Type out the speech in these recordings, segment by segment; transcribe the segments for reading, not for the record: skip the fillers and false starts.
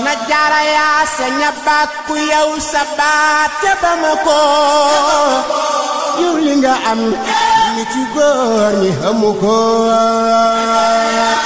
soxna jaara yaa saña bàkku yow sa baat te ba ma ko yow li nga am ni ci góor ñi amu ko.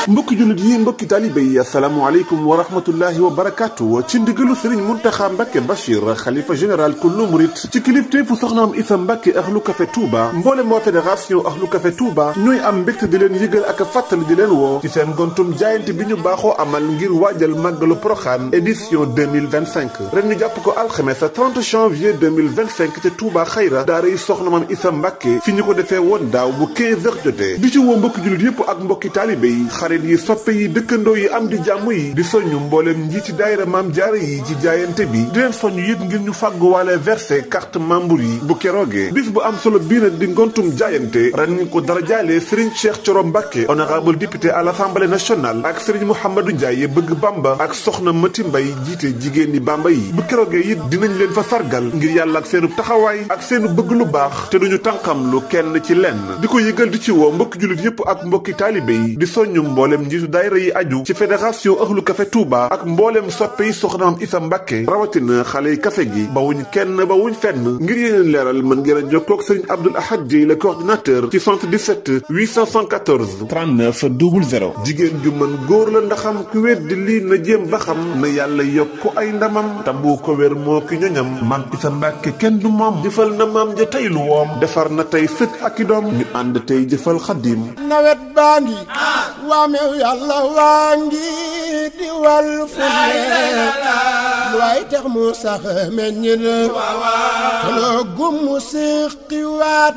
mbokki jullit yi mbokki taalibe yi asalaamaaleykum wa rahmatullahi wa barakaatu. ci ndigalu Serigne Mountakha Mbacké Bachir xalifa général kullu murit ci kilifteefu soxnaam Issa Mbacké Ahlu Café Touba mboolem waa fédération Ahlu Café Touba ñooy am mbégte di leen yëgal ak fàttali di leen woo ci seen gontum jaayante bi ñu baaxoo amal ngir waajal màggalu Porokhane édition 2025 ren ñu jàpp ko alxames 30 janvier 2025 ca Touba Xayra daara yi soxna maam Issa Mbacké fi ñu ko defee woon daaw bu 15 heures jotee di ci woo mbokki jullit yëpp ak mbokki taalibe yi xarit yi soppe yi dëkkandoo yi am di jàmm yi di soññu mbooleem njiiti daayira maam jaara yi ci jaayante bi di leen soññu it ngir ñu fàgguwaale versé carte membre yi bu keroogee bis bu am solo bii nag di ngontum jaayante ren ñu ko dara jaalee Serigne Cheikh Thioro Mbacké honorable député à l'Assemblée nationale ak Serigne Mouhamadou Ndiaye bëgg Bamba ak soxna Mati Mbay jiite jigéen ñi Bamba yi bu keroogee it dinañ leen fa sargal ngir yàlla ak seenu taxawaay ak seenu bëgg lu baax te duñu tànqam lu kenn ci lenn di ko yëgal di ci woo mbokki jullit yëpp ak mbokki taalibe yi di soññu mboolem njiitu daayira yi aju ci fédération Ahlu Café Touba ak mboolem soppe yi soxnaam Issa Mbacké rawatina xale yi café gi bawuñ kenn bawuñ fenn ngir yeneen leeral mën ngeen a jokkoo ak Serigne Abdoul Ahad Dieye le coordinateur ci 77 874 39 00 jigéen ju mën góor la ndaxam ku wér di lii na jéem ba xam na yàlla yokku ay ndamam tambu ko wér moo ki ñoñam maam Issa Mbacké kenn du moom jëfal na maam ja tey lu woom defar na tey sët ak i doom ñu ànd tey jëfal xaddim nawet baa ngi waamew yàlla waa ngi di wal fu ne lu waay tax mu sax meññ na te loo gum mu siqiwaat